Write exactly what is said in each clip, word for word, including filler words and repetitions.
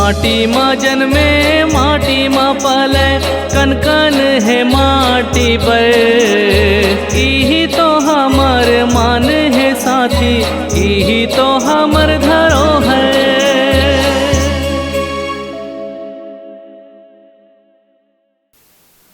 माटी मा जन्मे, माटी मा पले, कन कन हे माटी बर। इही तो हमर मान हे साथी, इही तो हमर धरोहर।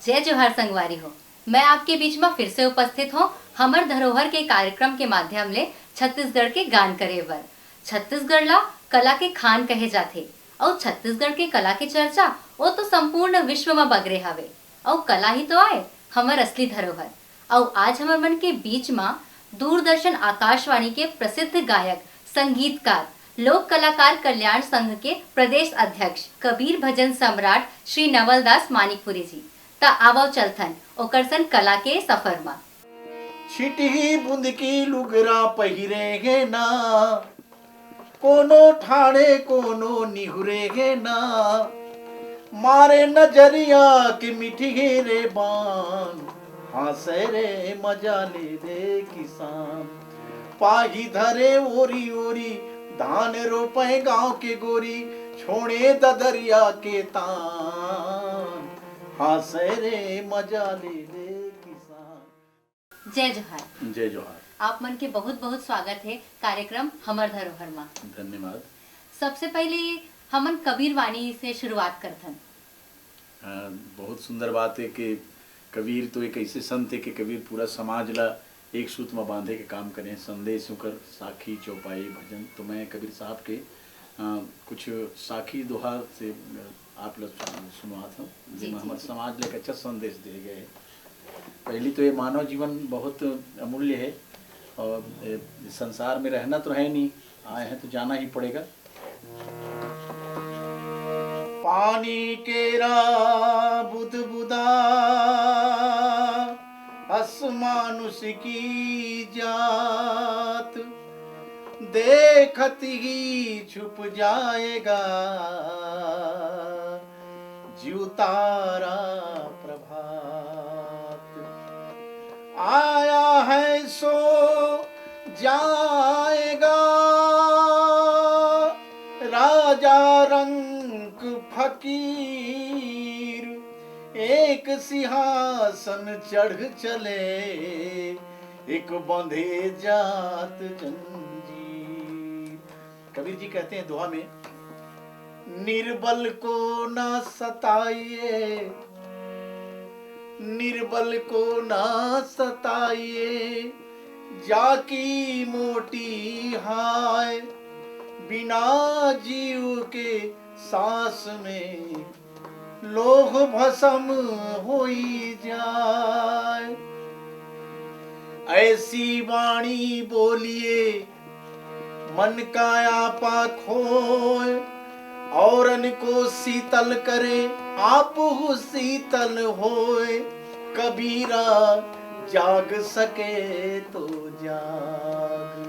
जय जोहार संगवारी हो, मैं आपके बीच में फिर से उपस्थित हूँ हमर धरोहर के कार्यक्रम के माध्यम ले छत्तीसगढ़ के गान करे बर। छत्तीसगढ़ ला कला के खान कहे जाथे, अउ छत्तीसगढ़ के कला के चर्चा वो तो संपूर्ण विश्व में बगरे हवे। अउ कला ही तो आए हमर असली धरोहर। अउ आज हमर मन के बीच में दूरदर्शन आकाशवाणी के प्रसिद्ध गायक, संगीतकार, लोक कलाकार कल्याण संघ के प्रदेश अध्यक्ष, कबीर भजन सम्राट श्री नवलदास मानिकपुरी जी। त आवव चलथन ओकर सन कला के सफर मा। छिटही बुंद की लुगरा पहिरे हे ना, कोनो ठाणे कोनो निहुरे हे ना, मारे नजरिया के मिठिहे रे बान, हाँसे रे मजा ले ले किसान। पाही धरे ओरी ओरी, धान रोपे गांव के गोरी, छोड़े ददरिया के तान, हाँसे रे मजा ले ले किसान। जय जोहार। जय जोहार। आप मन के बहुत बहुत स्वागत है कार्यक्रम हमर धरोहर मा। धन्यवाद। सबसे पहले हमन कबीर वाणी से शुरुआत करथन। अ, बहुत सुंदर बात है कि कबीर तो एक ऐसे संत है कि कबीर पूरा समाज ला एक सूत में बांधे के काम करे, संदेश ओकर साखी, चौपाई, भजन। तो मैं कबीर साहब के, अ, कुछ साखी दोहा से, अ, आप लोग सुनवात हूँ, जी, जिसमें जी, हमारे जी। समाज ले एक अच्छा संदेश दिए गए हैं। पहली तो ये मानव जीवन बहुत अमूल्य है और ये संसार में रहना तो है नहीं, आए हैं तो जाना ही पड़ेगा। पानी केरा बुदबुदा, अस मानुष की जात, देखत ही छुप जाएगा जिउतारा प्रभात। आया है सो जाएगा, राजा रंक फकीर एक सिंहासन चढ़ चले, एक बंधे जात जंजीर। कबीर जी कहते हैं दोहा में, निर्बल को ना सताइए, निर्बल को ना सताइए, जाकी मोटी हाय, बिना जीव के सांस में लोह भसम होई जाए। ऐसी वाणी बोलिए, मन का आपा खोए, औरन को शीतल करे, आप हो शीतल होए। कबीरा जाग सके तो जाग,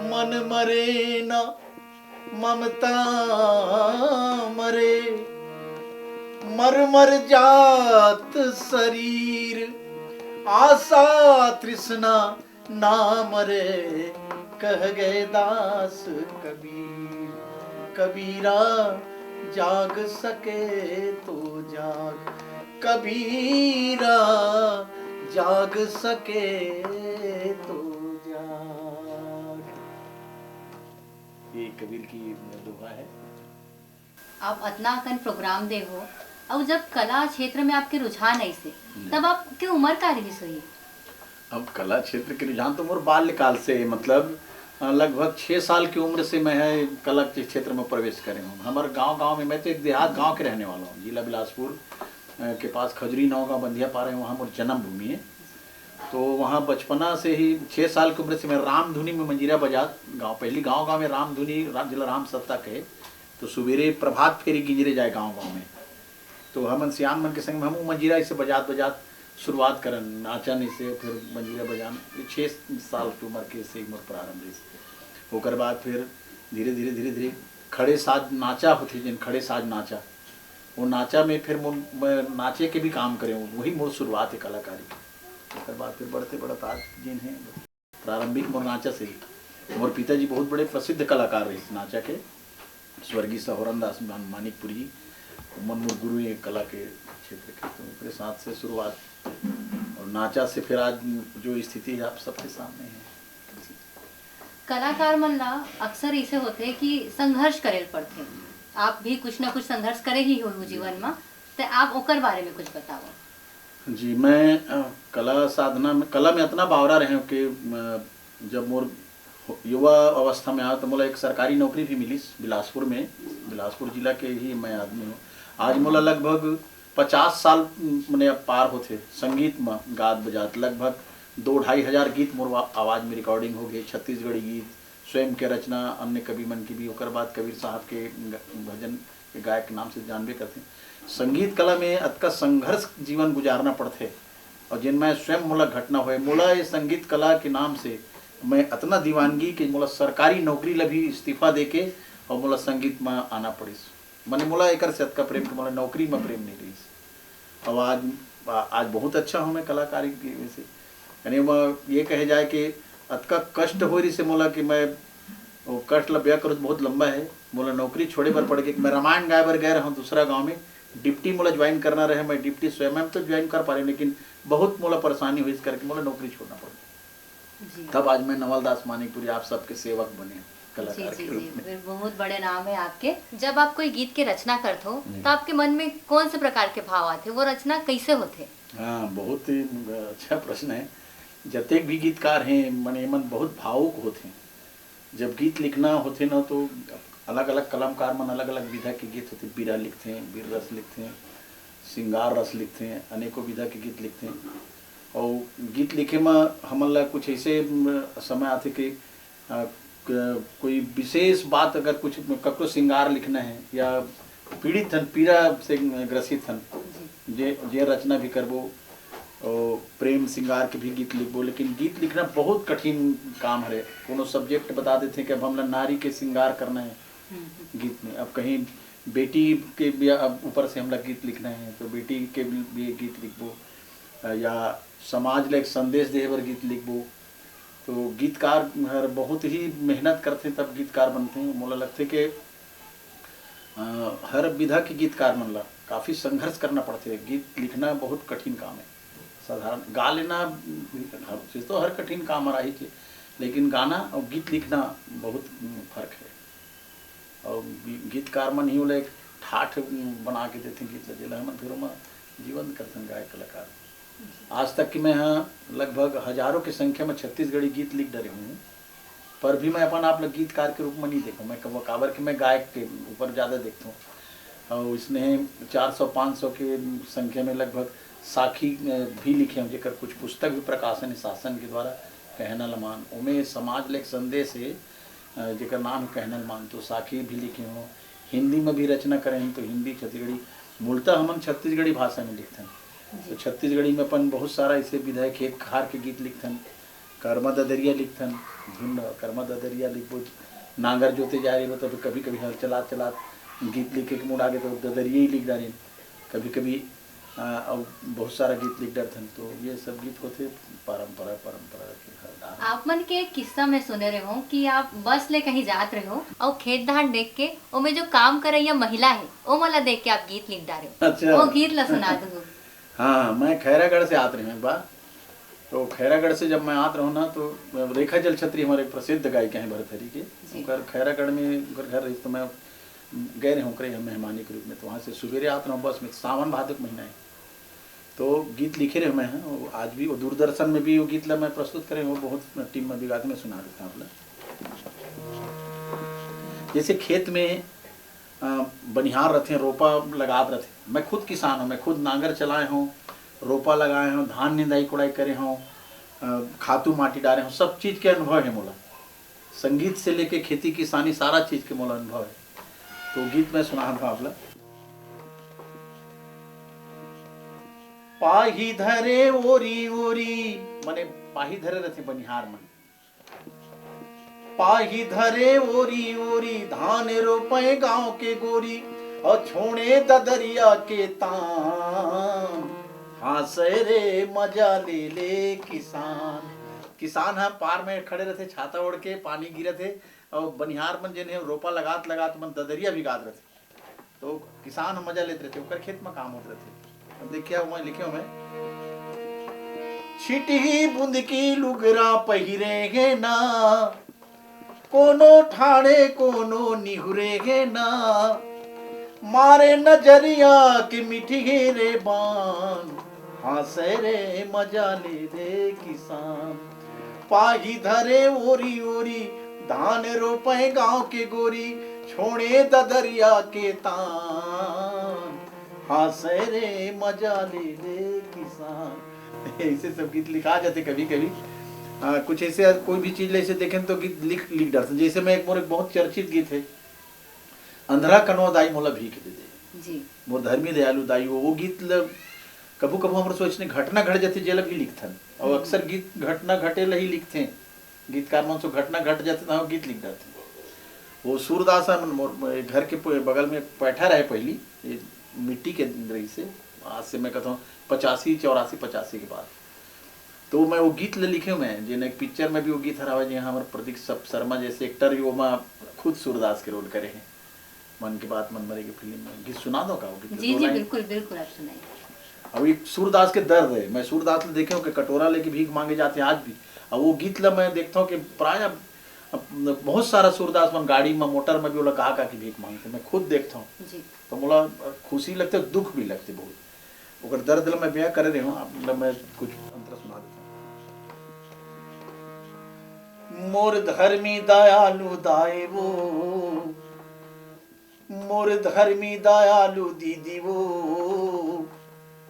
मन मरे ना ममता मरे, मर मर जात शरीर, आशा तृष्णा ना मरे, कह गए दास कबीर। कबीरा जाग सके तो जाग, कबीरा जाग सके तो जाग। ये कबीर की दोहा है। आप अतना अकन प्रोग्राम दे हो, अउ जब कला क्षेत्र में आपके रुझान ऐसे, हम्म। तब आपके उम्र का रहिस होही? अब कला क्षेत्र के रुझान तो मोर बाल्यकाल से, मतलब, अ, लगभग छः साल की उम्र से मैं है कला के क्षेत्र में प्रवेश करे हूँ। हमारे गांव, गांव में, मैं तो एक देहात गांव के रहने वाला हूँ, जिला बिलासपुर, अ, के पास खजुरी नौगांव बंधिया पा रहे हैं, वहाँ मोर जन्मभूमि है। तो वहाँ बचपना से ही छः साल की उम्र से मैं रामधुनी में मंजीरा बजात गाँव, पहली गाँव गाँव में रामधुनी, रा-, जिला राम सत्ता कहे, तो सुबेरे प्रभात फेरी गिंजरे जाए गाँव गाँव में। तो हमन सियान मन के संग में हमहूँ मंजीरा इसे बजात बजात शुरुआत करन, नाचन इसे, फिर मंजीरा बजान। ये छः साल की उम्र के से मोर प्रारंभ रहिस। ओकर बाद फिर धीरे धीरे धीरे धीरे खड़े साज नाचा होथे, जिन खड़े साज नाचा, वो नाचा में फिर मोर, मैं नाचे के भी काम करे हूँ, वही मोर शुरुआत है कलाकारी के। ओकर बाद फिर बढ़ते बढ़त आज जिन है प्रारंभिक मोर नाचा से ही। मोर पिताजी बहुत बड़े प्रसिद्ध कलाकार रहिस नाचा के, स्वर्गीय सहोरन दास मान-, मानिकपुरी, मन मोर गुरु हैं कला के क्षेत्र के, तो उनके साथ से शुरुआत और नाचा से फिर आज जो स्थिति है आप सबके सामने है। कलाकार मन ला अक्सर इसे होथे कि संघर्ष करे ल पड़थे। आप भी कुछ ना कुछ संघर्ष करे ही हो जीवन में, तो आप ओकर बारे में कुछ बताओ। जी, मैं अ, कला साधना में, कला में इतना बावरा रहे हूँ कि अ, जब मोर हो- युवा अवस्था में आया तो मोला एक सरकारी नौकरी भी मिलिस बिलासपुर में। बिलासपुर जिला के ही मैं आदमी हूँ। आज मोला लगभग पचास साल, म, मने अब पार होथे संगीत में गात बजात। लगभग दो ढाई हजार गीत मोर वा- आवाज में रिकॉर्डिंग हो गई। छत्तीसगढ़ी गीत, स्वयं के रचना, अन्य कवि मन की भी, ओकर बाद कबीर साहब के ग- भजन के गायक के नाम से जानबे करथे। संगीत कला में अतका संघर्ष जीवन गुजारना पड़थे, और जिन मैं स्वयं मोला घटना होए, मोला ये संगीत कला के नाम से मैं अतना दीवानगी कि मोला सरकारी नौकरी ला भी इस्तीफा देके और मोला संगीत में आना पड़िस। मने मोला एकर से अतका प्रेम कि मोला नौकरी में प्रेम नहीं रहिस। और आज, आज बहुत अच्छा हूँ मैं कलाकारी के से। यानी मैं ये कहे जाए कि अतका कष्ट हो रही से मोला कि मैं वो कष्ट ला बयां करूँ तो बहुत लंबा है। मोला नौकरी छोड़े बर पड़ गई। मैं रामायण गाए बर गए रहूँ दूसरा गांव में, डिप्टी मोला ज्वाइन करना रहे, मैं डिप्टी स्वयं तो ज्वाइन कर पा रहे, लेकिन बहुत मोला परेशानी हुई, इस करके मोला नौकरी छोड़ना पड़ गया। जी। तब आज मैं नवल दास मानिकपुरी आप सबके सेवक बने जी कलाकार जी के रूप जी में। फिर बहुत बड़े नाम है आपके। जब आप कोई गीत के रचना करत हो, जी। तो आपके मन में कौन से प्रकार के भाव आते, वो रचना कैसे होते? हाँ, बहुत ही अच्छा प्रश्न है। जतेक भी गीतकार हैं, मन, ये मन बहुत भावुक होते हैं। जब गीत लिखना होते ना, तो अलग-अलग कलमकार मन अलग-अलग विधा के गीत होते, बीरा लिखते हैं, बीर रस लिखते हैं, श्रृंगार रस लिखते हैं, अनेकों विधा के गीत लिखते हैं। और गीत लिखे में हमन ला कुछ ऐसे, म, समय आते कि अ, क- कोई विशेष बात, अगर कुछ ककरो श्रृंगार लिखना है या पीड़ित हन, पीड़ा से ग्रसित हन, जे जे रचना भी करबो, ओ, प्रेम श्रृंगार के भी गीत लिखबो, लेकिन गीत लिखना बहुत कठिन काम हरे। कोनो सब्जेक्ट बता देथे कि अब हमला नारी के श्रृंगार करना है गीत में, अब कहीं बेटी के भी अब ऊपर से हमला गीत लिखना है तो बेटी के भी, भी गीत लिखबो, अ, या समाज ला एक संदेश देहे बर गीत लिखबो। तो गीतकार हर बहुत ही मेहनत करथे तब गीतकार बनथे। मोला लगथे कि अ, हर विधा के गीतकार मन ला काफ़ी संघर्ष करना पड़थे। गीत लिखना बहुत कठिन काम है। साधारण गा लेना हर चीज़ तो हर कठिन काम हर आही चे, लेकिन गाना और गीत लिखना बहुत फर्क है। और गी- गीतकार मन ही ओला एक ठाठ बना के देथे गीत ला, जेला हमन फिर ओमा जीवंत करथन गायक कलाकार। आज तक कि मैं ह लगभग हजारों के संख्या में छत्तीसगढ़ी गीत लिख डरे हूँ, पर भी मैं अपन आप ला गीतकार के रूप में नहीं देखूँ। मैं कब काबर कि मैं गायक के ऊपर ज़्यादा देखता हूँ। और इसने चार सौ पाँच सौ के संख्या में लगभग साखी अ, भी लिखे हूँ, जेकर कुछ पुस्तक भी प्रकाशन है शासन के द्वारा, कहना लमान, ओमे समाज ले एक संदेश है, अ, जेकर नाम है कहना लमान। तो साखी भी लिखे हूँ, हिंदी में भी रचना करे हैं, तो हिंदी छत्तीसगढ़ी, मूलतः हमन छत्तीसगढ़ी भाषा में लिखथन। तो छत्तीसगढ़ी में अपन बहुत सारा ऐसे विधा है, खेत खार के गीत लिखथन, करमा ददरिया लिखथन, धुन करमा ददरिया लिखबो, नांगर जोते जा रहे हो तब कभी कभी हर चलात चलात गीत लिखे के मूड आगे तो ददरिया ही लिख डारेन। कभी कभी अ, अउ बहुत सारा गीत लिख डरथन, तो ये सब गीत होथे परंपरा, परंपरा के हर धारा। आप मन के एक किस्सा में सुने रहे हो कि आप बस ले कहीं जात रहे हो और खेत धान देख के ओमे जो काम करैया महिला है, ओ मन ला देख के आप गीत लिख डारे हो। अच्छा। वो गीत ला सुना दो। हाँ, मैं खैरागढ़ से आत रहे हूँ एक बार। तो खैरागढ़ से जब मैं आत रहूँ ना, तो रेखा जलछत्री हमारे प्रसिद्ध गायिका हैं भरथरी के, जी। उनकर खैरागढ़ में उनकर घर रही, तो मैं गए रहे हूँ ओकरे यहाँ मेहमानी के रूप में। तो वहाँ से सुबेरे आत रहूँ बस में, सावन भादो के महीना है, तो गीत लिखे रहे मैं हैं। और आज भी वो दूरदर्शन में भी वो गीत ला मैं प्रस्तुत करे हूँ, बहुत टीम में भी गाते, मैं सुना देता हूँ आप ला। जैसे खेत में अ, बनिहार रथे, रोपा लगात रथे। मैं खुद किसान हूँ, मैं खुद नांगर चलाए हूँ, रोपा लगाए हूँ, धान निंदाई कोड़ाई करे हूँ, अ, खातू माटी डारे हूँ, सब चीज के अनुभव है मोला। संगीत से लेके खेती किसानी सारा चीज के मोला अनुभव है। तो गीत मैं सुना था आप ला। पाही धरे ओरी ओरी, मने पाही धरे रथे बनिहार मन। पाही धरे ओरी ओरी, धान रोपे गांव के गोरी, और छोड़े ददरिया के तान। हाँसे रे मजा ले ले किसान। किसान ह पार में खड़े रथे, छाता ओढ़ के, पानी गिरत हे, अउ बनिहार मन जेन हे, रोपा लगात लगात मन ददरिया भी गात रथे। तो किसान ह मजा लेत रथे, ओकर खेत म काम होत रथे। अब देखिए, मैं लिखे हूँ मैं, छिटही बुंद की लुगरा पहिरे हे ना, कोनो ठाणे कोनो निहुरे हे ना, मारे नजरिया के मिठी हे रे बान, हाँसे रे मजा ले रे किसान। पाही धरे ओरी ओरी, धान रोपे गांव के गोरी, छोड़े ददरिया के तान, हाँसे रे मजा ले ले किसान। ऐसे सब गीत लिखा जाते कभी कभी। आ, कुछ ऐसे कोई भी चीज ऐसे देखें तो गीत लिख लिख डालते। जैसे मैं एक मोर एक बहुत चर्चित गीत है, अंधरा कनवा दाई मोला भीख दे दे। जी। मोर धर्मी दयालु दाई, वो, वो गीत ल कभू कभू हमर सोचने घटना घट जाथे, जेला भी लिखथन। और हम्म। अक्सर गीत घटना घटे ल ही लिखथे। गीतकार मन सो घटना घट जाथे, त वो गीत लिख डालथे। वो सूरदास ह, मोर, मोर घर के प-, बगल में पैठा रहे पहली, ये मिट्टी के रही से, आज से मैं कहता हूँ पचासी, चौरासी, पचासी के बाद। तो मैं वो गीत ल लिखे हुए हैं, जेन एक पिक्चर में भी वो गीत हरावे, जी हाँ, हमारे प्रदीप सब शर्मा जैसे एक्टर भी, वो मैं खुद सूरदास के रोल करे हैं। मन की बात, मन मरे की फिल्म में गीत सुना दो का? वो गीत जी, दो जी, लाइन। बिल्कुल, बिल्कुल, आप सुनाइए। अब एक सूरदास के दर्द है, मैं सूरदास ल देखे हूँ कि कटोरा लेके भीख मांगे जाते हैं आज भी। अब वो गीत ल मैं देखता हूँ कि प्राय अब बहुत सारा सूरदास मन गाड़ी में, मोटर में भी ओला कहा, कहा कि भीख मांगते, मैं खुद देखता हूँ। जी। तो मोला खुशी लगते, दुख भी लगते बहुत। ओकर दर्द ल मैं बयां करे रहे हूँ, आप ल मैं कुछ अंतरा सुना देता हूँ। मोर धर्मी दयालु दाई वो, मोर धर्मी दयालु दीदी वो,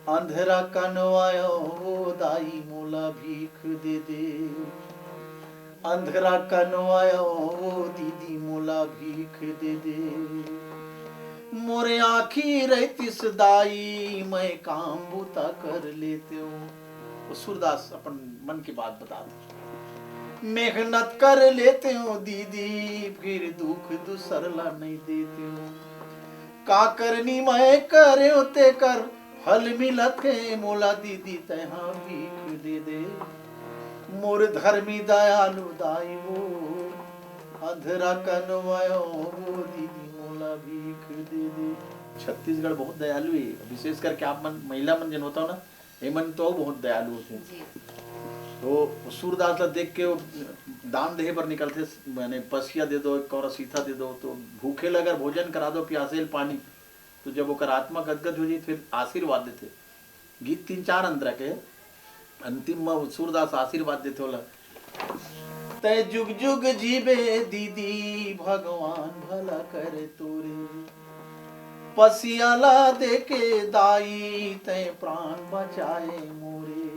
अंधरा कनवायो वो दाई मोला भीख दे दे। अंधरा कनवायो वो दीदी मोला भीख दे दे। मोरे आँखी रहतिस दाई, मैं काम बूता कर लेते हो। वो सूरदास अपन मन की बात बता दे। मेहनत कर लेते हो दीदी, फिर दुख दूसर ला नहीं देते हो। का करनी मैं करे हो ते कर, फल मिलत हे मोला दीदी, तैहा भीख दे दे। मोर धर्मी दयालु दाई वो, अंधरा कनवायो वो दीदी, मोला भीख दे दे। छत्तीसगढ़ बहुत दयालु है, विशेष करके आप मन, महिला मन जन होता हो ना, ये मन तो बहुत दयालु होते हैं। जी। तो सूरदास ला देख के वो दान देहे बर निकलते, माने पसिया दे दो, एक कौरा सीता दे दो, तो भूखे ला अगर भोजन करा दो, प्यासे ल पानी, तो जब ओकर आत्मा गदगद हो जाई, फिर आशीर्वाद देथे। गीत तीन चार अंतरा के, अंतिम में सूरदास आशीर्वाद देथे ओला, "तै जुग जुग जीबे दीदी, भगवान भला करे तोरे। पसिया ला देके दाई, तै प्राण बचाए मोरे।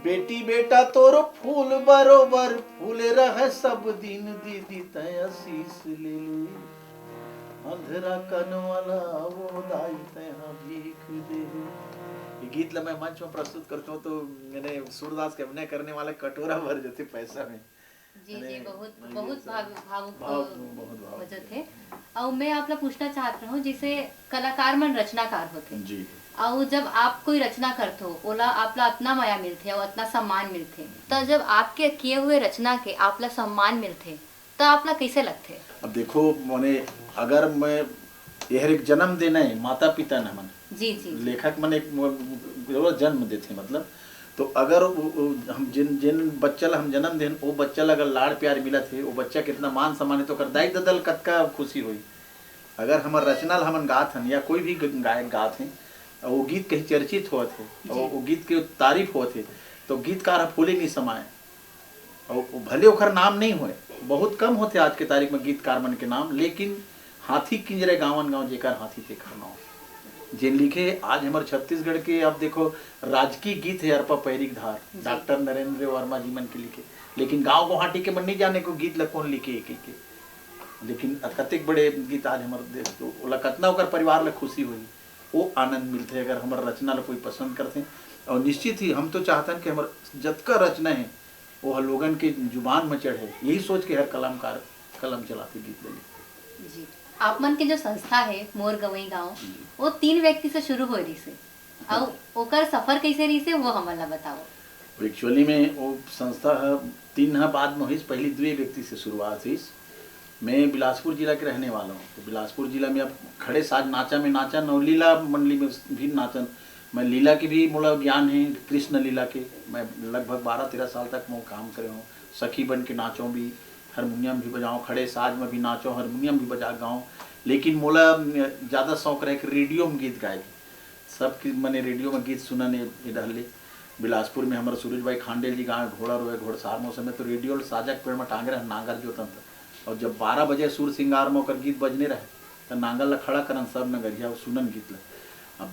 बेटी बेटा तोर फूल बरोबर फूल रहे सब दिन, दीदी तै आशीष ले ले।" अंधरा कनवाला वो दाई, तैहा भीख दे। ये गीत ला मैं मंच में प्रस्तुत करता हूँ, तो मैंने सूरदास के अभिनय करने वाला कटोरा भर जाते पैसा में। जी, जी, मैंने बहुत, ये बहुत सब भाव-, भावुक भाव-, हो बहुत भावुक जाते। अउ मैं आप ला पूछना चाहत रहूँ, जैसे कलाकार मन रचनाकार होते। जी। अउ जब आप कोई रचना करथो, ओला आप ला अतना मया मिलथे अउ अतना सम्मान मिलथे, त जब आपके किए हुए रचना के आप ला सम्मान मिलथे, त आप ला कइसे लगथे? अब देखो, माने, अगर मैं, ये हर एक जन्म देना है, माता पिता न मन, जी, जी, जी। लेखक मन एक म-, जरूर जन्म देथे, मतलब, तो अगर उ, उ, हम जिन, जिन बच्चा ला हम जन्म देन, वो बच्चा ला अगर लाड़ प्यार मिलत हे, वो बच्चा कितना मान सम्मान है, तो ओकर दाई ददा ल कतका खुशी होई। अगर हमर रचना ला हमन गात हन या कोई भी ग-, गायक गात हे, और वो गीत कहीं चर्चित होत हे, जी। और वो गीत के तारीफ होत हे, तो गीतकार ह फूले नहीं समाए। अउ भले ओखर नाम नहीं होय, बहुत कम होथे आज के तारीख में गीतकार मन के नाम, लेकिन हाथी किंजरे गावन गाँव जेकर हाथी तेकर नाव। जेन लिखे आज हमर छत्तीसगढ़ के, आप देखो, राजकीय गीत है अरपा पैरी के धार, जी। डॉक्टर नरेंद्र वर्मा जी मन के लिखे, लेकिन गांव गुवाहाटी के मन नहीं जाने को गीत ल कौन लिखे, एक, एक, एक। लेकिन कतेक बड़े गीत आज हमर देश, तो ओला कतना ओकर परिवार ल खुशी होही, वो आनंद मिलथे अगर हमर रचना ल कोई पसंद करथे। और निश्चित ही हम तो चाहतन कि हमर जतका रचना है, वो ह लोगन के जुबान में चढ़े, यही सोच के हर कलाकार कलम चलाथे, गीत ल लिखथे। जी, आप मन के जो संस्था है मोर गंवई गांव, जी। वो तीन व्यक्ति से शुरू होए रहिसे, अउ ओकर सफर कैसे रहिसे, वो हमन ला बताओ। एक्चुअली में वो संस्था ह तीन ह बाद में होइस, पहली दुए व्यक्ति से शुरुआत होइस। मैं बिलासपुर जिला के रहने वाला हूँ, तो बिलासपुर जिला में अब खड़े साज नाचा में नाचन और लीला मंडली में भी नाचन। मैं लीला के भी मोला ज्ञान है, कृष्ण लीला के। मैं लगभग बारह तेरह साल तक मैं काम करे हूँ, सखी बन के नाचो भी, हारमोनियम भी बजाओ, खड़े साज में भी नाचो, हारमोनियम भी बजा गाओ। लेकिन मोला ज़्यादा शौक रहे कि रेडियो में गीत गाए के। सब की मने रेडियो में गीत सुनन ये, ये डहले। बिलासपुर में हमारे सूरज भाई खांडेल जी गाँव घोड़ा रोए घोड़सार मौसम में तो रेडियो ल साजा के पेड़ में टांगे रहन नांगर जोतन त। और जब बारह बजे सुर सिंगार में ओकर गीत बजने रहे, तो नांगर ला खड़ा करन सब नगरिया और सुनन गीत ला। अब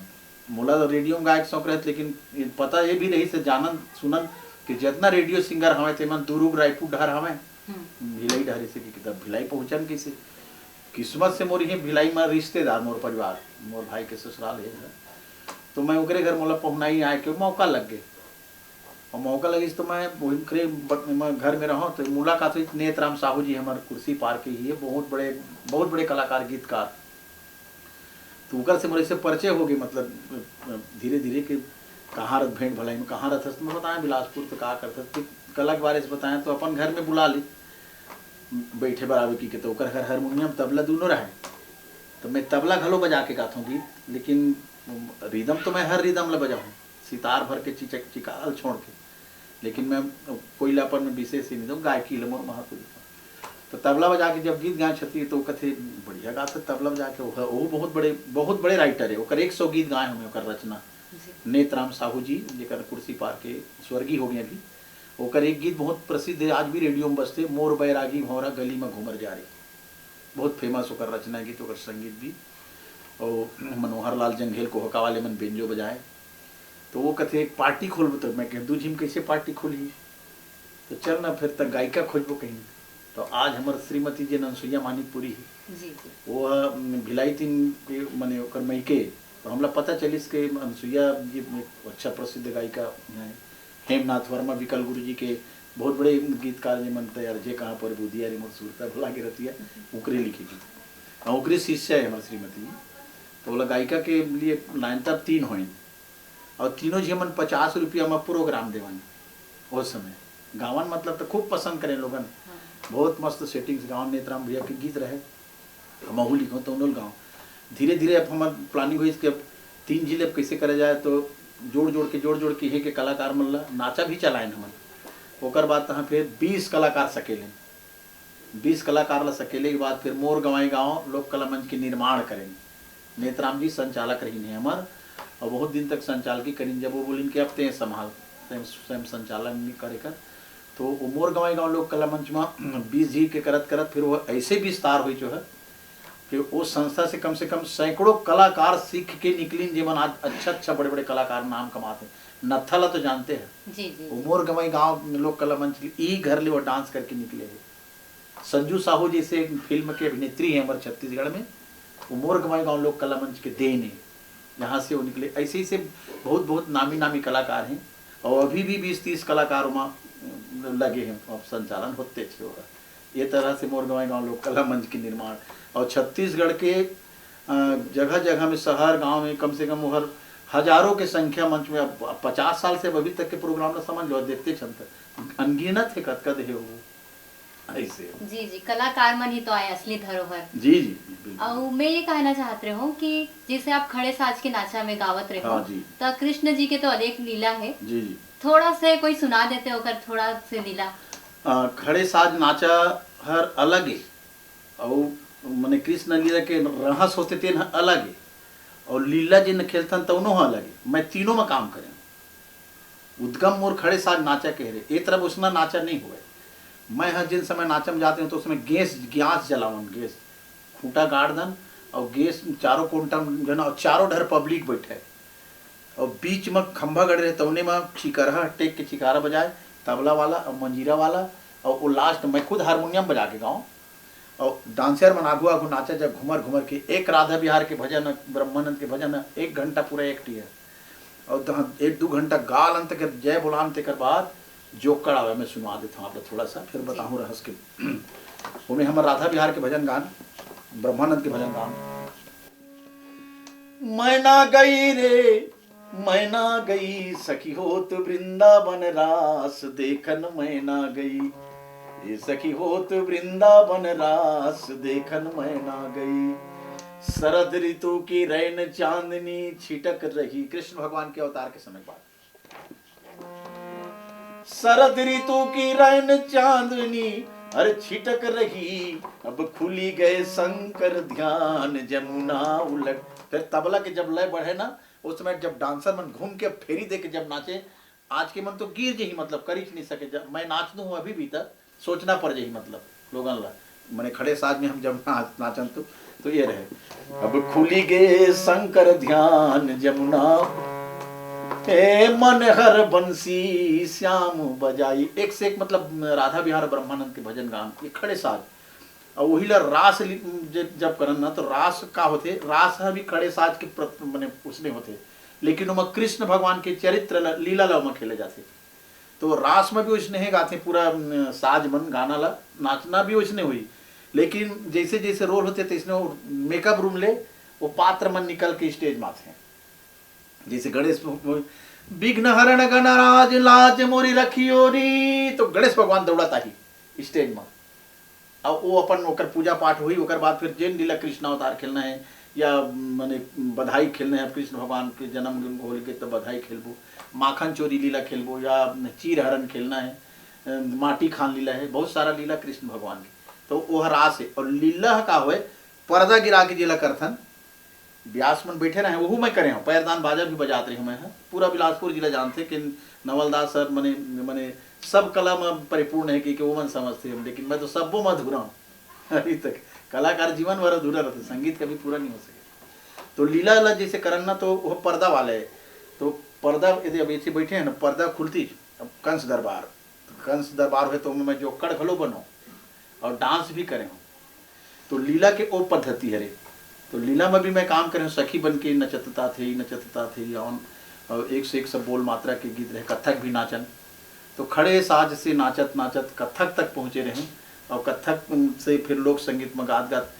मोला तो रेडियो में गाए के शौक रहत, लेकिन ये पता ये भी रही से जानन सुनन कि जितना रेडियो सिंगर हवे, तेमन दुरुग रायपुर डहर हवे, हम्म। भिलाई डहर से कि तब भिलाई पहुँचन कैसे। किस्मत से मोर ये भिलाई में रिश्तेदार, मोर परिवार, मोर भाई के ससुराल है, तो मैं ओकरे घर मोला पहुनाई आए के मौका लग गए। और मौका लगिस तो मैं ओकरे ब-, मैं घर में रहूँ तो मुलाकात हुई नेतराम साहू जी, हमारे कुर्सी पार के ही है, बहुत बड़े, बहुत बड़े कलाकार, गीतकार। तो ओकर से मोर से परिचय हो गए, मतलब धीरे धीरे कि कहाँ रह भेंट भलाई में कहाँ रहथस, तो मैं बताया बिलासपुर, तो का करथस, तो कला के बारे से बताया, तो अपन घर में बुला ली बैठे बर आवे की के, तो ओकर घर हारमोनियम तबला दोनों रहे। तो मैं तबला घलो बजा के गाथों गीत, लेकिन रिदम तो मैं हर रिदम ला बजाऊँ, सितार भर के चिचक चिकाल छोड़ के, लेकिन मैं कोई ला अपन में विशेष ही नहीं दूँ, गायकी ले मोर महत्व देता। तो तबला बजा के जब गीत गाए छती तो कथे बढ़िया गाथे तबला बजा के। वो, वो बहुत बड़े, बहुत बड़े राइटर है, ओकर एक सौ गीत गाए हमें, ओकर रचना। जी। नेतराम साहू जी, जेकर कुर्सी पार के स्वर्गीय हो गए अभी, ओकर एक गीत बहुत प्रसिद्ध है, आज भी रेडियो में बजथे, मोर बैरागी भौरा गली में घूमर जा रे। बहुत फेमस ओकर रचना गीत, ओकर संगीत भी। और मनोहर लाल जंघेल कोहका वाले मन बेंजो बजाए। तो वो कथे एक पार्टी खोलबो, तो मैं कह दू झिम कैसे पार्टी खोलही, तो चल ना फिर तक गायिका खोजबो कहीं। तो आज हमर श्रीमती जी अनसुईया मानिकपुरी है, जी जी। वो ह, उम, भिलाई तीन के, मने ओकर मइके, तो हमला पता चलिस के अनसुईया जी एक अच्छा प्रसिद्ध गायिका है। हेमनाथ वर्मा विकल गुरु जी के बहुत बड़े गीतकार, जे मन तैयार, जे कहाँ पर बुधिया रे मोर सुरता भुला के रतिया, ओकरे लिखे गीत। हाँ, ओकरे शिष्य है हमार श्रीमती जी। तो बोला गायिका के लिए लाइन तब तीन होइन, और तीनों झी मन पचास रुपया में प्रोग्राम देवन। उस समय गावन मतलब तो खूब पसंद करें लोगन। हाँ। बहुत मस्त सेटिंग्स गावन, नेतराम भैया के गीत रहे, हमहू लिखो तो उन्होंने गाँव। धीरे धीरे अब हमार प्लानिंग हुई कि अब तीन जिले अब कैसे करे जाए, तो जोड़ जोड़ के, जोड़ जोड़ के हे के कलाकार मन ला नाचा भी चलाएन हमन। ओकर बाद तहाँ फिर बीस कलाकार सकेले, बीस कलाकार ला सकेले के बाद फिर मोर गंवाई गाँव लोक कला मंच के निर्माण करेन। नेतराम जी संचालक रहिन हे हमर, और बहुत दिन तक संचालकी करिन। जब वो बोलिन कि अब तें संभाल, स्वयं, स्वयं संचालन नहीं करे कर, तो वो मोर गंवाई गाँव लोक कला मंच में बीस जी के करत करत फिर वो ऐसे विस्तार हुई जो है कि वो संस्था से कम से कम सैकड़ों कलाकार सीख के निकलिन, जेमन आज अच्छा अच्छा बड़े बड़े कलाकार नाम कमाते हैं। नत्था ला तो जानते हैं, जी जी वो जी। मोर गंवाई गाँव लोक कला मंच ई घर ले वो डांस करके निकले हैं। संजू साहू जैसे एक फिल्म के अभिनेत्री हैं हमारे छत्तीसगढ़ में, वो मोर गंवाई गाँव लोक कला मंच के देन है, जहाँ से वो निकले। ऐसे ऐसे बहुत बहुत नामी नामी कलाकार हैं, और अभी भी बीस तीस कलाकार वहाँ लगे हैं, अब संचालन होते थे होगा। ये तरह से मोर गंवाई गाँव लोक कला मंच के निर्माण, और छत्तीसगढ़ के अ, जगह जगह में, शहर गाँव में कम से कम वो हर हजारों के संख्या मंच में, अब अब पचास साल से अब अभी तक के प्रोग्राम ला समझ लो, देखते छन तक अनगिनत है, कतका दे हो। ऐसे जी जी, कलाकार मन ही तो आए असली धरोहर। जी जी, बिल्कुल। अउ मैं ये कहना चाहत रहे हूँ कि जैसे आप खड़े साज के नाचा में गावत रहे हो, हाँ जी। तो कृष्ण जी के तो अनेक लीला है, जी जी। थोड़ा से कोई सुना देते ओकर थोड़ा से लीला। अ, खड़े साज नाचा हर अलग है, अउ मने कृष्ण लीला के रहस होते तेन ह अलग है, और लीला जिन खेलथन तौनो ह अलग है। मैं तीनों में काम करें। उद्गम मोर खड़े साज नाचा के हरे, ए तरफ उसना नाचा नहीं हुए। मैं ह जिन समय नाचा में जाते हूँ तो उसमें गैस, ग्यास जलावन, गैस खूंटा गाड़ दन, और गैस चारों कोंटा में जो है ना, और चारों ढर पब्लिक बैठे, और बीच में खंभा गड़े रहे, तौने में चिकरहा टेक के चिकारा बजाए, तबला वाला और मंजीरा वाला, और वो लास्ट में खुद हारमोनियम बजा के गाऊँ, और डांसर मन आगू आगू नाचा जब घुमर घुमर के, एक राधा बिहार के भजन, ब्रह्मानंद के भजन, एक घंटा पूरा एक्ट है, और तहाँ एक दू घंटा गाल अंत के जय बोलान, तेकर बाद जोकड़ आवे, मैं सुनवा देता हूँ आप लोग थोड़ा सा, फिर बताऊँ रहस के। ओमे हमर राधा बिहार के भजन गान, ब्रह्मानंद के भजन गान। मैना गई रे मैना गई सखी होत वृंदावन रास देखन मैना गई। ये सखी होत वृंदावन रास देखन मैना गई। शरद ऋतु की रैन चांदनी छिटक रही। कृष्ण भगवान के अवतार के समय की बात। शरद ऋतु की रैन चांदनी हर छिटक रही। अब खुली गए शंकर ध्यान जमुना उलट। फिर तबला के जब लय बढ़े ना, उस समय जब डांसर मन घूम के फेरी दे के जब नाचे, आज के मन तो गिर जही, मतलब करीच नहीं सके। जब मैं नाच दूं अभी भी, तक सोचना पड़ जही, मतलब लोगन ला, मने खड़े साज में हम जब नाच नाचन तो, तो ये रहे। अब खुली गे शंकर ध्यान जमुना, ए मन हर बंसी श्याम बजाई। एक से एक, मतलब राधा बिहार ब्रह्मानंद के भजन गान, ये खड़े साज। और वही ला रास लि- ज- जब करन ना, तो रास का होथे? रास ह भी खड़े साज के प्र- मने उसने होथे, लेकिन ओमा कृष्ण भगवान के चरित्र ला, लीला ला ओमा खेले जाथे। तो रास में भी वैसने गाथे पूरा, अम, साज मन गाना ला, नाचना भी वैसने होही, लेकिन जैसे जैसे रोल होथे तैसने वो मेकअप रूम ले वो पात्र मन निकल के स्टेज में आथे। जैसे गणेश, विघ्न हरण गणराज लाज मोरी रखियो री, तो गणेश भगवान दौड़त आही स्टेज में। अब वो अपन ओकर पूजा पाठ होही, ओकर बाद फिर जेन लीला कृष्ण अवतार खेलना है या माने बधाई खेलना है कृष्ण भगवान के जन्म होल के, तो बधाई खेलबो, माखन चोरी लीला खेलबो या चीर हरण खेलना है, अ, माटी खान लीला है, बहुत सारा लीला कृष्ण भगवान के। तो वो रास है। और लीला का होए, पर्दा गिरा के जेला करथन, ब्यास मन बैठे रहे, वहू मैं करे हूँ, पैरदान बाजा भी बजात रही हूँ मैं। हाँ, पूरा बिलासपुर जिला जानते कि नवलदास सर मने मने सब कला में परिपूर्ण है, क्योंकि वो मन समझते हैं, लेकिन मैं तो सब्बो में अधूरा हूँ। अभी तक कलाकार जीवन भर अधूरा रहते, संगीत कभी पूरा नहीं हो सके। तो लीला ला जैसे करन ना, तो वो पर्दा वाले है, तो पर्दा यदि अब ऐसे बैठे हैं ना, पर्दा खुलती, अब कंस दरबार, तो कंस दरबार है तो मैं जोकड़ घलो बनो और डांस भी करे हूँ। तो लीला के ओ पद्धति हरे। तो लीला में भी मैं काम करे हूँ, सखी बन के नचतता थे, नचतता थे, या उन, और एक से एक सब बोल मात्रा के गीत रहे, कथक भी नाचन। तो खड़े साज से नाचत नाचत कथक तक पहुँचे रहे, और कथक से फिर लोक संगीत में गात गात।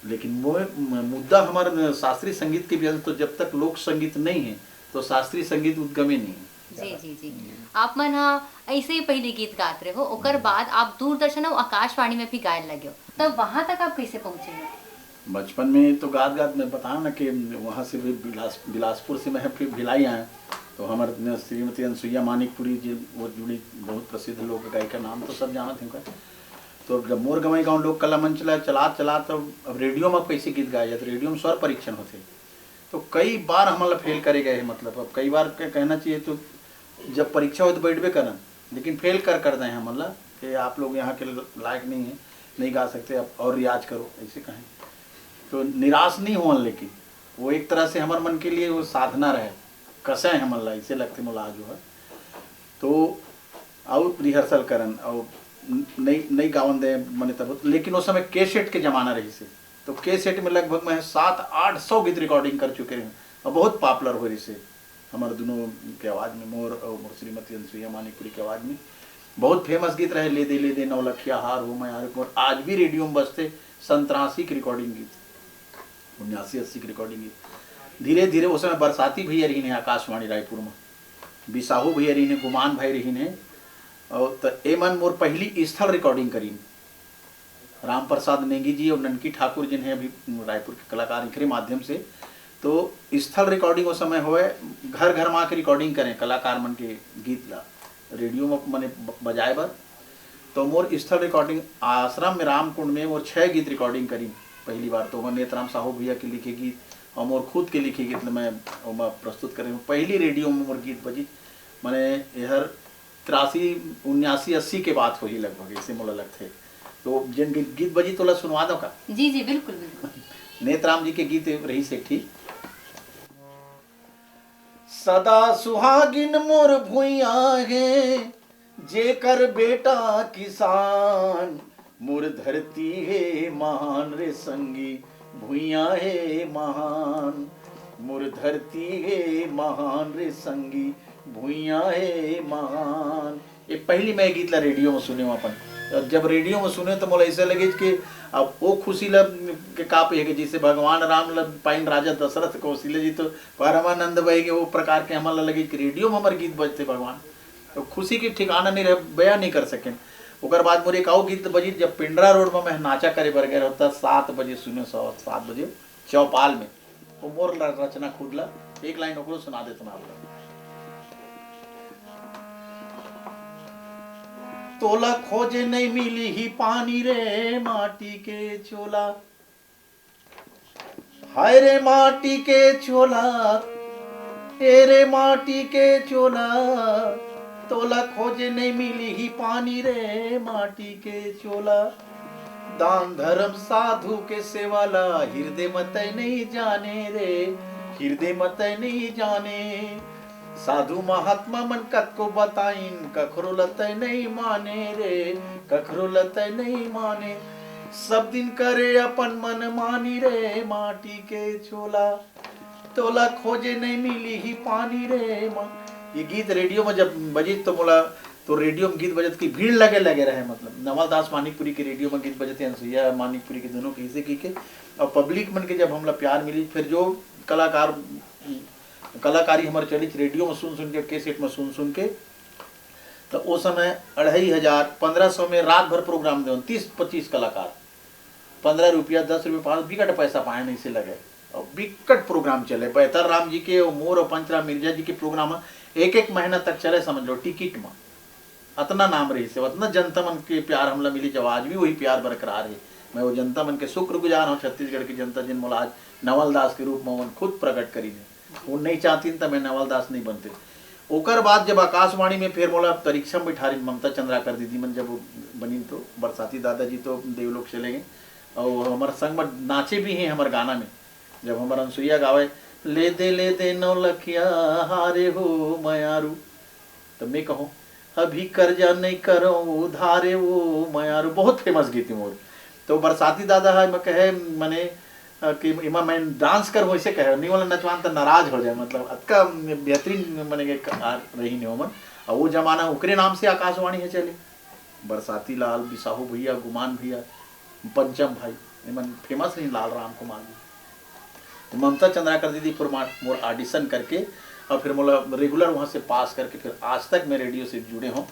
लेकिन मो- म- मुद्दा हमार शास्त्रीय संगीत के भी अंश, तो जब तक लोक संगीत नहीं है तो शास्त्रीय संगीत उद्गमे नहीं है। जी जी जी। आप मन हा ऐसे ही पहले गीत गात रहे हो, ओकर बाद आप दूरदर्शन और आकाशवाणी में भी गाए लगे हो, तब वहां तक आप कैसे पहुंचे हो? बचपन में तो गात गात, मैं बताया ना कि वहाँ से भी बिलास बिलासपुर से मैं फिर भिलाई आया, तो हमारे श्रीमती अनसुईया मानिकपुरी जी, वो जुड़ी, बहुत प्रसिद्ध लोक गायिका, नाम तो सब जानत हैं उनका। तो जब मोर गंवई गाँव लोक कला मंच ला चलात चलात, तो अब रेडियो में कैसे गीत गाए जाते, रेडियो में स्वर परीक्षण होते, तो कई बार हमन ला फेल करे गए हैं। मतलब अब कई बार के कहना चाहिए, तो जब परीक्षा हो तो बैठबे करन, लेकिन फेल कर कर दे हैं हमन ला कि आप लोग यहाँ के लायक नहीं है, नहीं गा सकते, आप और रियाज करो, ऐसे कहें। तो निराश नहीं होन, लेकिन वो एक तरह से हमारे मन के लिए वो साधना रहे, कसे है हमन ला, ऐसे लगते मोला आज वो है। तो और रिहर्सल करन और नई नई गावन दे मने तब, लेकिन उस समय कैसेट के जमाना रही से, तो कैसेट में लगभग मैं सात आठ सौ गीत रिकॉर्डिंग कर चुके हैं और बहुत पॉपुलर हो रही से हमारे दोनों के आवाज़ में, मोर और मोर श्रीमती अनसुईया मानिकपुरी के आवाज़ में। बहुत फेमस गीत रहे, ले दे ले दे नौलखिया हार हो मैं हार, और आज भी रेडियो में बजते संतरासी की रिकॉर्डिंग गीत, उन्यासी अस्सी की रिकॉर्डिंग गीत। धीरे धीरे उस समय बरसाती भैया रही ने आकाशवाणी रायपुर में, बिसाहू भैया रही ने, गुमान भाई रही ने, और तो ए मन मोर पहली स्थल रिकॉर्डिंग करीन। राम प्रसाद नेंगी जी और ननकी ठाकुर जिन हैं अभी रायपुर के कलाकार, इनके माध्यम से। तो स्थल रिकॉर्डिंग उस समय होए, घर घर में आके रिकॉर्डिंग करें कलाकार मन के गीत ला रेडियो में मने ब- बजाए बर। तो मोर स्थल रिकॉर्डिंग आश्रम में रामकुंड में मोर छः गीत रिकॉर्डिंग करी पहली बार। तो मैं नेतराम साहू भैया के लिखे गीत और मोर खुद के लिखे गीत मैं ओमा प्रस्तुत करे हूँ। पहली रेडियो में मोर गीत बजी, मने एहर तिरासी उन्यासी अस्सी के बात होही लगभग, ऐसे मोला लगथे। तो जेन गीत गीत बजी तोला सुनवा दो का? जी जी, बिल्कुल बिल्कुल। नेतराम जी के गीत रही से एक ठी। सदा सुहागिन मोर भुइया हे, जेकर बेटा किसान। मोर धरती हे महान रे संगी, भुइया हे महान। मोर धरती हे महान रे संगी, भुइया हे महान। ये पहली मैं गीत ला रेडियो में सुने हूँ अपन। जब रेडियो में सुने तो मोला ऐसे लगे कि अब वो खुशी ल के का पे है कि जैसे भगवान राम ल पाइन राजा दशरथ कौशल्य जी, तो परमानंद भाई के वो प्रकार के हमन ला लगे कि रेडियो में हमर गीत बजते भगवान, तो खुशी के ठिकाना नहीं रहे, बयान नहीं कर सकेन। ओकर बाद मोर एक अउ गीत बजिस, जब पिंडरा रोड में मैं नाचा करे बर गए रहूं, सात बजे सुने, सवा सात बजे चौपाल में, वो मोर ल-, रचना खुद ला, एक लाइन ओकरो सुना देत मैं आप लोग। तोला खोजे नहीं मिली ही पानी रे माटी के चोला, हाय रे माटी के चोला, ए रे माटी के चोला, तोला खोजे नहीं मिली ही पानी रे माटी के चोला। दान धर्म साधु के सेवा ला हिरदे म तै नहीं जाने रे, हिरदे म तै नहीं जाने। साधु महात्मा मन कतको बताइन, कखरो ल तै नहीं माने रे, कखरो ल तै नहीं माने। सब दिन करे अपन मन मानी रे, माटी के चोला, तोला खोजे नहीं मिली ही पानी रे माँ। ये गीत रेडियो में जब बजिस तो मोला, तो रेडियो में गीत बजत कि भीड़ लगे लगे रहे, मतलब नवल दास मानिकपुरी के रेडियो में गीत बजत हे, अनसुईया मानिकपुरी के दोनों के, इसे की के। और पब्लिक मन के जब हमला प्यार मिली, फिर जो कलाकार, कलाकारी हमर चलिस रेडियो में सुन सुन के, कैसेट में सुन सुन के, तो वो समय अढ़ाई हजार, पन्द्रह सौ में रात भर प्रोग्राम देवन, तीस पच्चीस कलाकार, पन्द्रह रुपया, दस रुपया, पाँच, बिकट पैसा पाए नहीं से लगे। और बिकट प्रोग्राम चले, बेहतर राम जी के, और मोर और पंचराम मिर्जा जी के प्रोग्राम एक एक महीना तक चले, समझ लो, टिकट में। अतना नाम रहिस हे, अतना जनता मन के प्यार हमला मिलिस, आज भी वही प्यार बरकरार हे। मैं वो जनता मन के शुक्रगुजार हूँ, छत्तीसगढ़ की जनता, जिन मोला आज नवल दास के रूप में ओमन खुद प्रकट करिन हे। वो नहीं चाहतिन त मैं नवल दास नहीं बनते। ओकर बाद जब आकाशवाणी में फिर मोला परीक्षा में बैठारिन ममता चंद्राकर दीदी मन, जब वो बनिन तो बरसाती दादाजी तो देवलोक चले गए, और हमर संग में नाचे भी हैं हमर गाना में। जब हमर अनसुईया गावे, ले दे ले दे नौलखिया हारे हो मयारू, तो मैं कहूँ, अभी कर्जा नहीं करो उधारे वो मयारू, बहुत फेमस गीत है मोर। तो बरसाती दादा है, मैं कहे, मने, अ, कि इमा मैं डांस कर वैसे कहे नहीं, वाला नचवान तो नाराज हो जाए, मतलब अतका बेहतरीन मने के क-, आ रही नहीं ओमन। और वो जमाना ओकरे नाम से आकाशवाणी है चले, बरसाती लाल, बिसाहू भैया, गुमान भैया, पंचम भाई, इमन फेमस रही, लाल राम कुमार जी। तो ममता चंद्राकर दीदी फिर मा-, मोर ऑडिशन करके और फिर मोला रेगुलर वहाँ से पास करके फिर आज तक मैं रेडियो से जुड़े हूँ।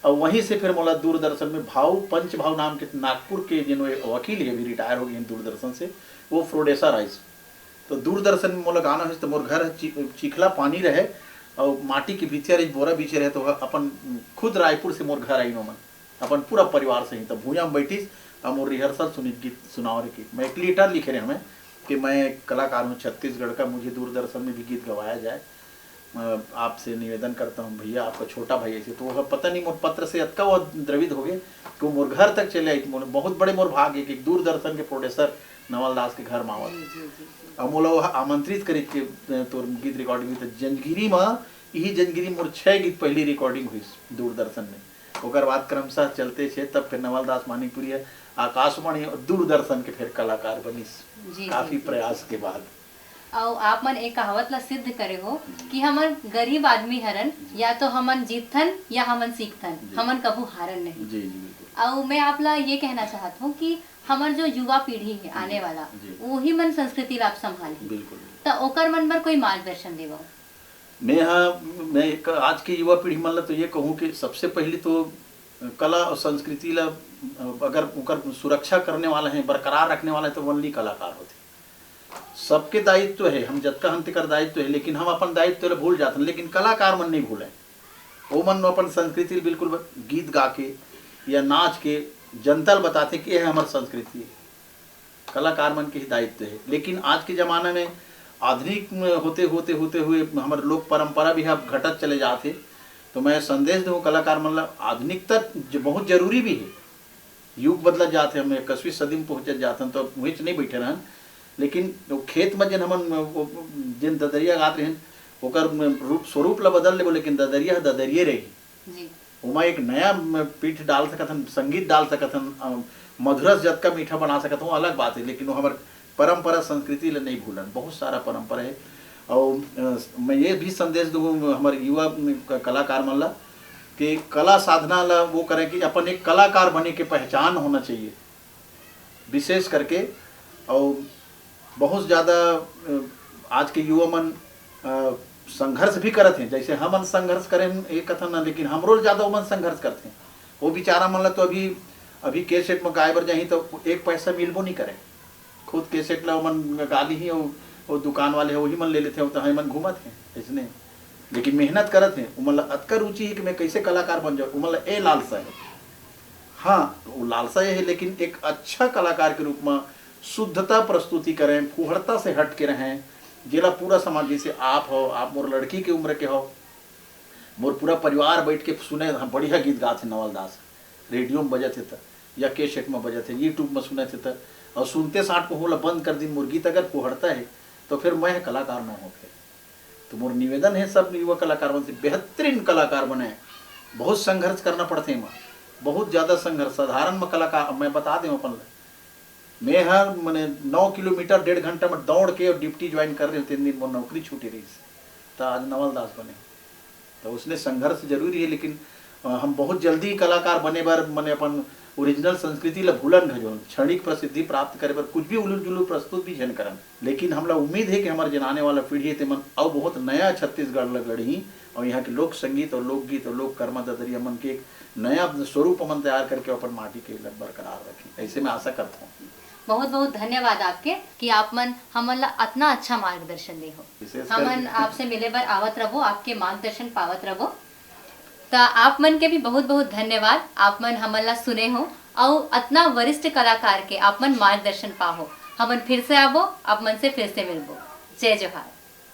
और वहीं से फिर मोला दूरदर्शन में भाऊ, पंच भाऊ नाम के नागपुर के जिन वे वकील है, अभी रिटायर हो गए हैं दूरदर्शन से, वो प्रोड्यूसर आइस। तो दूरदर्शन में मोला गाना है तो मोर घर ची-, चिखला पानी रहे और माटी के भीतिया रही, बोरा बीचे रहे, तो अपन खुद रायपुर से मोर घर आई नोमन। अपन पूरा परिवार सहित भुइयां में बैठिस, अउ मोर रिहर्सल सुनिस, गीत सुनाव रे कि मैं एक लेटर लिखे रहे हमें कि मैं कलाकार हूँ छत्तीसगढ़ का, मुझे दूरदर्शन में भी गीत गवाया जाए। अ, आपसे निवेदन करता हूँ भैया, आपका छोटा भाई ऐसे। तो वो पता नहीं मोर पत्र से अतका वो द्रवित हो गए कि वो मोर घर तक चले आई। मोर बहुत बड़े मोर भाग्य कि दूरदर्शन के प्रोड्यूसर नवल दास के घर में आवत। जी, जी, जी, जी। अब मोला वो आमंत्रित करिस के, अ, तोर गीत रिकॉर्डिंग हुई, तो जंजगिरी में, यही जंजगिरी मोर छह गीत पहली रिकॉर्डिंग हुई दूरदर्शन में। ओकर बाद क्रमशः चलते छे, तब फिर नवल दास मानिकपुरी है, आकाशवाणी और दूरदर्शन के फिर कलाकार बनिस, जी, काफी जी, जी, प्रयास जी। के बाद। अउ आप मन एक कहावत ला सिद्ध करे हो जी। कि हमन गरीब आदमी हरन, जी। या तो हमन जीतथन या हमन सीखथन, जी। हमन कभू हारन नहीं। जी, जी, बिल्कुल। अउ मैं आप ला ये कहना चाहत हूँ कि हमर जो युवा पीढ़ी है आने जी, वाला, जी। वही मन संस्कृति ला आप संभालही। बिल्कुल। त ओकर मन बर कोई मार्गदर्शन देवो। मैं हा, मैं एक, आज के युवा पीढ़ी मन ला तो ये कहूँ कि सबसे पहली तो कला और संस्कृति ला अगर ओकर सुरक्षा करने वाला है, बरकरार रखने वाला है, तो only कलाकार होते। सबके दायित्व है, हम जतका हन तेकर दायित्व है, लेकिन हम अपन दायित्व ला भूल जाथन, लेकिन कलाकार मन नहीं भूले। ओमन अपन संस्कृति ला बिल्कुल ब-, गीत गा के या नाच के जनता ला बताथे कि यह हमर संस्कृति है। कलाकार मन के ही दायित्व है। लेकिन आज के जमाना में आधुनिक में होते, होते, होते हुए हमर लोक परंपरा भी अब घटत चले जात हे। तो मैं संदेश दूँ कलाकार मन ला, आधुनिकता ज-, बहुत जरूरी भी है। युग बदलत जात हे, हम इक्कीसवीं सदी में पहुँचत जात हन, तो अब वहीं नहीं बैठे रहन। लेकिन वो खेत में जिन हमन, वो, जिन ददरिया गात रहन, ओकर रूप स्वरूप ला बदल लेबो, लेकिन ददरिया ह ददरिये रही। जी। ओमा एक नया म-, पीठ डाल सकत हन, संगीत डाल सकत हन, अ, मधुरस जतका मीठा बना सकत हन, अलग बात है, लेकिन वो हमर परंपरा संस्कृति ला नहीं भूलन। बहुत सारा परंपरा है। और, अ, मैं ये भी संदेश दूँ हमर युवा, म, क-, कलाकार मन ला ये कला साधना ला वो करें कि अपन एक कलाकार बने के पहचान होना चाहिए विशेष करके। और बहुत ज़्यादा आज के युवा मन संघर्ष भी करत हैं, जैसे हमन संघर्ष करें ये कथन ना, लेकिन हमरो ज़्यादा ओमन संघर्ष करते हैं। वो बेचारा मन ला तो अभी अभी कैसेट में गाए बर जाही तो एक पैसा मिलबो नहीं करे। खुद कैसेट ला ओमन गा ली ही, वो दुकान वाले हैं वही मन ले लेते हैं, तो हमन घूमत हैं इसने। लेकिन मेहनत करत हैं, ओमन ला अतका रुचि है कि मैं कैसे कलाकार बन जाऊँ, ओमन ला ए लालसा है। हाँ, वो लालसा ये है, लेकिन एक अच्छा कलाकार के रूप में शुद्धता प्रस्तुति करें, फूहड़ता से हट के रहें, जेला पूरा समाज, जैसे आप हो, आप मोर लड़की के उम्र के हो, मोर पूरा परिवार बैठ के सुने, हाँ, बढ़िया गीत गात है नवल दास, रेडियो में बजत है त, या कैसेट में बजत है, यूट्यूब में सुनत है त, और सुनते साठ को होला बंद कर दिन मोर गीत अगर फूहड़ता है, तो फिर मैं कलाकार ना हो फिर। तो मोर निवेदन है सब युवा कलाकार मन से, बेहतरीन कलाकार बने। बहुत संघर्ष करना पड़ते हैं, बहुत ज़्यादा संघर्ष। साधारण में कलाकार, मैं बता दें अपन ला, मैं हर मने नौ किलोमीटर डेढ़ घंटा में दौड़ के और ड्यूटी ज्वाइन कर रहे हूँ, तीन दिन मोर नौकरी छूटी रही, तो आज नवल दास बने। तो उसने संघर्ष जरूरी है, लेकिन हम बहुत जल्दी कलाकार बने बर मने अपन ओरिजिनल संस्कृति ला भूलन घजोन, क्षणिक प्रसिद्धि प्राप्त करे बर कुछ भी उलूर जुलूर प्रस्तुत भी झन करन। लेकिन हमला उम्मीद है कि हमारे जनाने वाला पीढ़ी है तेमन अउ बहुत नया छत्तीसगढ़ ला गढ़ही, और यहाँ के लोक संगीत और लोकगीत और लोक कर्मा ददरिया मन के एक नया स्वरूप मन तैयार करके अपन माटी के ला बरकरार रखें, ऐसे मैं आशा करता हूँ। बहुत बहुत धन्यवाद आपके कि आप मन हमन ला अतना अच्छा मार्गदर्शन दे हो। विशेष हमन करके आपसे मिले बर आवत रहो, आपके मार्गदर्शन पावत रहो। त आप मन के भी बहुत बहुत धन्यवाद, आप मन हमन ला सुने हो अउ अतना वरिष्ठ कलाकार के आप मन मार्गदर्शन पाहो। हमन फिर से आबो, आप मन से फिर से मिलबो। जय जोहार।